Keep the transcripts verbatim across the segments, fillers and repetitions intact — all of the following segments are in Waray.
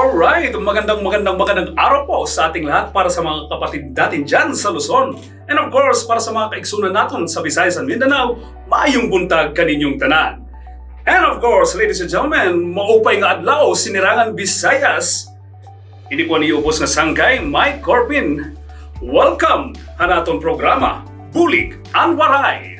Alright, magandang, magandang, magandang araw po sa ating lahat para sa mga kapatid natin dyan sa Luzon. And of course, para sa mga kaigsunan natin sa Visayas and Mindanao, maayong buntag kaninyong tanan. And of course, ladies and gentlemen, maupay nga adlaw, Sinirangan Visayas. Ini po an iyo ubos nga sangkay, Mike Corpin. Welcome han aton programa, Bulig an Waray.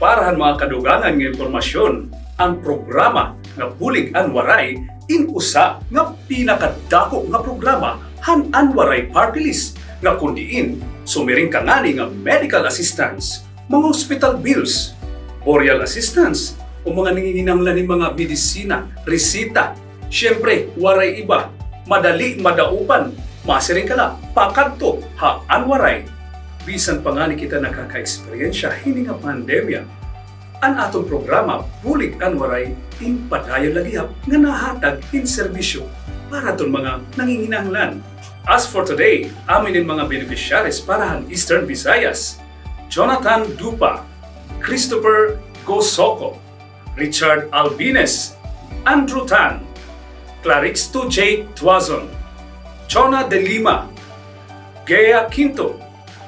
Para han mga kadugangan nga impormasyon, an programa nga Bulig an Waray in usa nga pinakadako nga programa han An Waray Party List, nga kon diin sumiring ka ngani nga medical assistance, mga hospital bills, burial assistance, o mga nanginginahanglan hin mga medisina, resita. Siyempre, waray iba, madali madaupan, masiring ka la, pakadto ha An Waray. Bisan pa ngani kita nakaka-eksperyensya hini nga pandemya, an aton programa Bulig an Waray in padayon la gihap nga nahatag hin serbisyo para adton mga nanginginahanglan. As for today, amo ini an mga beneficiaries para han Eastern Visayas: Jonathan Dupa, Christopher Gosoko, Richard Albines, Andrew Tan, Clarixto J Tuazon, Jonah de Lima, Gea Quinto,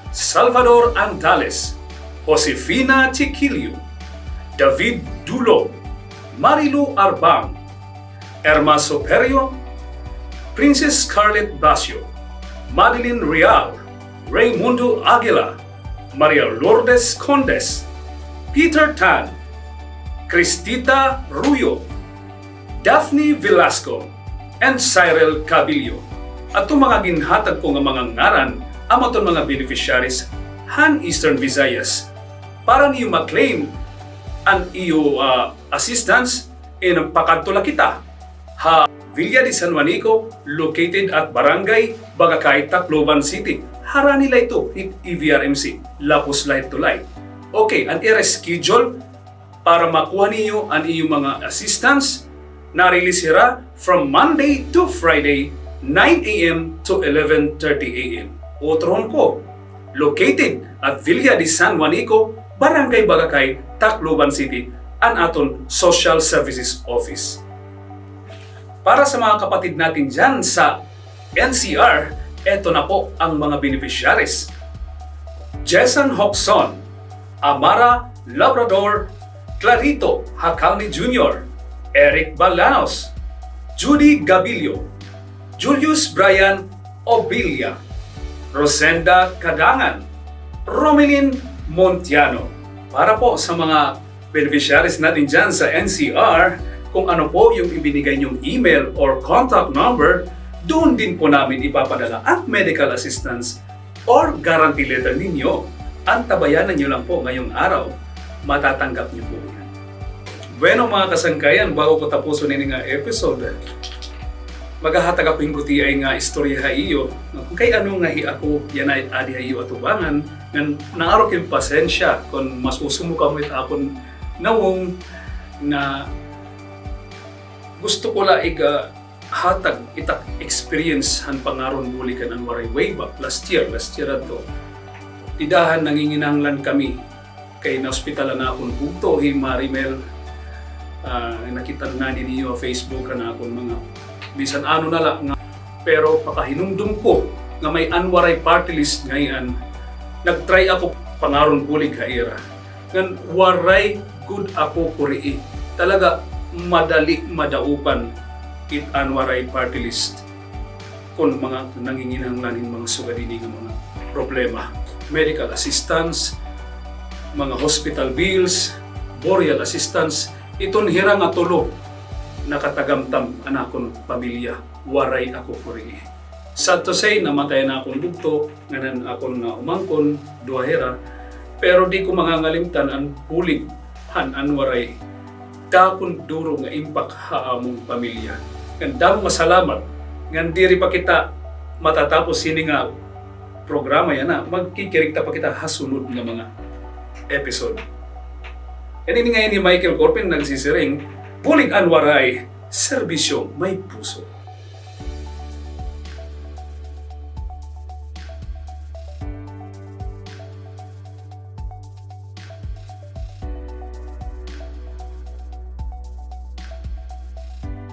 Salvador Andales, Josefina Chiquillo, David Dulo, Marilu Arbang, Irma Soperio, Princess Scarlett Basio, Madeline Real, Raymundo Aguila, Maria Lourdes Condes, Peter Tan, Cristita Ruyo, Daphne Velasco, and Cyril Cabillo. Adto mga ginhatag ko nga mga ngaran, amo adton mga beneficiaries han Eastern Visayas. Para niyo ma-claim an iyo, ah, assistance, in pakadto la kita ha Villa de San Juanico, located at Barangay Bagacay, Tacloban City. Harani la ito hit E V R M C, lapos la ito la. Okay, an ira schedule para makuha niyo an iyo mga assistance, na-release hira from Monday to Friday, nine A M to eleven thirty A M. Utrohon ko, located at Villa de San Juanico, Barangay Bagacay, Tacloban City, an aton Social Services Office. Para sa mga kapatid natin dyan sa N C R, eto na po ang mga beneficiaries: Jason Hoxon, Amara Labrador, Clarito Hacalni Junior, Eric Balanos, Judy Gabilio, Julius Brian Obilla, Rosenda Cadangan, Romelin Montiano. Para po sa mga beneficiaries natin dyan sa N C R, kung ano po yung ibinigay niyong email or contact number, doon din po namin ipapadala ang medical assistance or guarantee letter ninyo. Antabayanan niyo lang po ngayong araw, matatanggap niyo po yan. Bueno, mga kasangkayan, bago ko tapuson ini nga episode, maghahatag ako hin gutiay nga istorya ha iyo. Kay ano nga hi ako yana it adi ha iyo atubangan, ngan naaro kay pasensya kon masusumo kamo hit akon nawong nga gusto ko la iga hatag it ak experience han pangaron bulig han An Waray way back last year, last year adto. Dida han nanginginahanglan kami kay naospital an akon bugto, hi Marimel, ah, nakita na niyo ha Facebook an akon mga bisan ano na la nga. Pero pakahinumdom ko nga may An Waray party list ngay-an, nag-try ako pangaron bulig ha ira. Ngan waray gud ako kurii. Talaga, madali madaupan it An Waray party list kon mga nanginginahanglan hin mga sugad ini nga mga problema. Medical assistance, mga hospital bills, burial assistance, iton hira nga tulo nakatagamtam an akon pamilya. Waray ako kurii. Sad to say, namatay an akon bugto, ngan an akon nga umangkon, duha hira. Pero di ko mangangalimtan an bulig han An Waray. Dakon duro nga impact ha amon pamilya. Ngan damo nga salamat. Ngan diri pa kita matatapos hini nga programa yana, magkikirigta pa kita ha sunod nga mga episode. Ngan ini nga hi Michael Corpin nagsisiring, Bulig An Waray, serbisyo may puso.